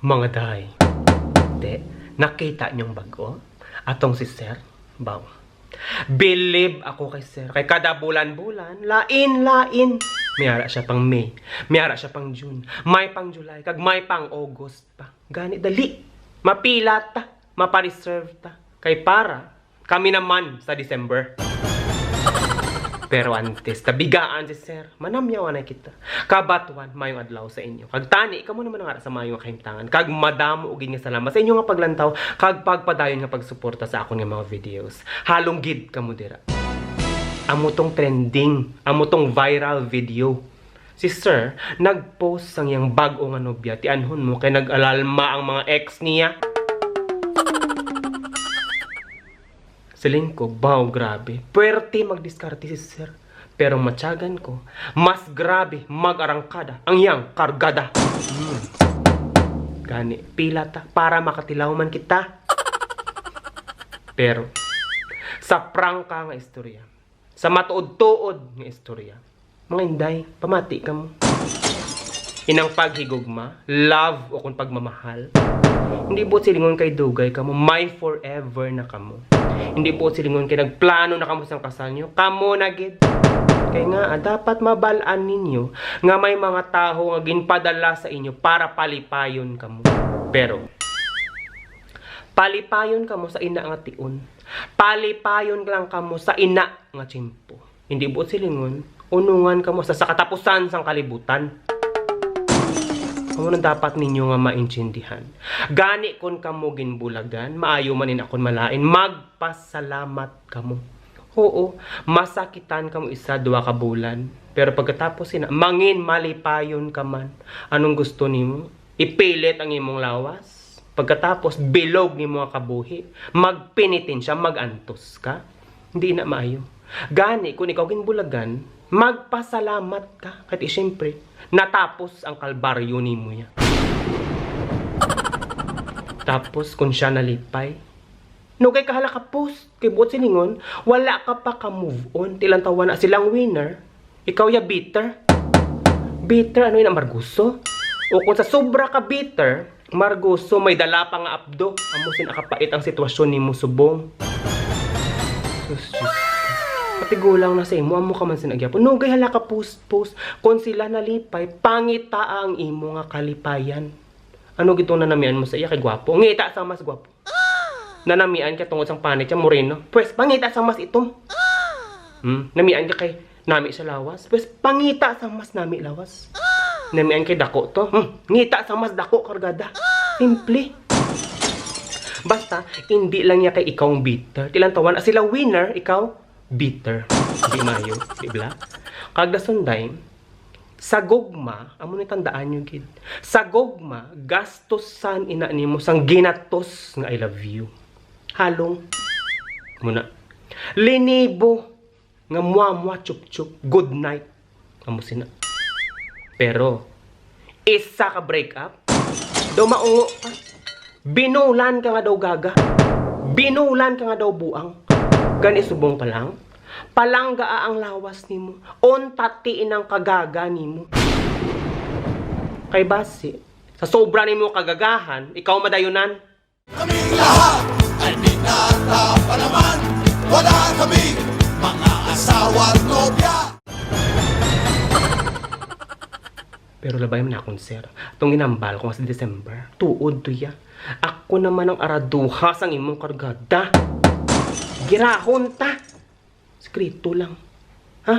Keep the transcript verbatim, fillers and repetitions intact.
Mga day, te, nakita niyong bago? Atong si Sir, baw. Believe ako kay Sir. Kay kada bulan-bulan, lain-lain. May ara siya pang May, may ara siya pang June, may pang July, kag may pang August pa. Gani, dali. Mapila ta, mapareserve ta. Kay para, kami naman sa December. Pero antes, tabigaan si Sir, manamyaw na kita. Kabatuan, mayong adlaw sa inyo. Kag tani, kamo naman nga sa mayo nga kahimtangan. Kag madamo gid nga salamat sa inyo nga paglantaw, kag pagpadayon nga pagsuporta sa akon nga mga videos. Halong gid kamo dira. Amo tong trending, amo tong viral video. Si Sir, nag-post sang iyang bag-o nga nobya, tianhon mo kay nag-alalma ang mga ex niya. Siling ko, baw, grabe. Puwerte magdiskarte si Sir. Pero matyagan ko, mas grabe mag-arangkada ang iyang kargada. Hmm. Gani, pila ta para makatilaw man kita. Pero, sa prangka nga istorya, sa matuod-tuod nga istorya, mga inday, pamati kamo. Inang paghigugma, love o kung pagmamahal, hindi buot silingon kay dugay kamo, may forever na kamo. Hindi buot silingon kay nagplano na kamo sang kasal niyo, kamo na gid. Kay nga, ah, dapat mabal-an ninyo nga may mga tawo nga ginpadala sa inyo para palipayon kamo. Pero, palipayon kamo sa ina nga tion. Palipayon lang kamo sa ina nga tiyempo. Hindi buot silingon, unungan kamo sa, sa katapusan sang kalibutan. Amo nang dapat ninyo nga maintindihan. Gani, kon kamo ginbulagan, maayo man ina kon malain, magpasalamat kamo. Oo, masakitan kamo isa, duha ka bulan. Pero pagkatapos sina, mangin malipayon ka man. Anong gusto nimo? Ipilit ang imong lawas? Pagkatapos, bilog nimo nga kabuhi. Magpenitensya, mag-antos ka. Hindi na maayo. Gani, kung ikaw ginbulagan, magpasalamat ka. Kay siyempre, natapos ang kalbaryo nimo ya. Tapos, kung siya nalipay, nugay ka hala ka post. Kay buot silingon, wala ka pa ka move on. Tilantawa na silang winner. Ikaw ya bitter. Bitter, ano yun, amarguso? O kung sa sobra ka bitter, marguso, may dala pa nga apdo. Amo sin akapait ang sitwasyon nimo subong. Sus, Diyos ko. Pati gulang na sa imo, amo ka man sin agyapon. Nugay hala ka post-post. Kung sila nalipay, pangitaa ang imo nga kalipayan. Ano gitong nanamian mo sa iya kay gwapo? Ngita sa mas gwapo. Nanamian ka tungod sang panit siya, moreno. Pwes, pangita sa mas itom. Hmm? Namian ka kay nami sa lawas. Pwes, pangita sa mas nami lawas. Namian kay dako to. Hmm? Ngita sa mas dako, kargada. Simple. Basta, hindi lang niya kay ikaw ang bitter. Tilantawan, ah, sila winner, ikaw bitter. Di mayo, di bla? Kag dasunday, sa gugma, amo ni tandaan nyo gid. Sa gugma, gastusan ina nimo sang ginatos nga I love you. Halong. Muna. Linibo nga mwa mwa chup chup. Good night. Amo sina. Pero, isa ka break up, daw maungo ka. Binulan ka nga daw gaga. Binulan ka nga daw buang. Gani subong pa lang, palanggaa ang lawas nimo. Unta ti inang kagaga nimo. Kay basi, sa sobra nimo kagagahan, ikaw madayunan. Kaming lahat ay binata pa naman. Wala kami mga asawa at nobya. Pero labay man akon, sir. Atong ginambal ko nga sa December, tuod to ya. Ako naman ang araduha sang imong kargada. Girahon ta. Sekreto lang. Ha?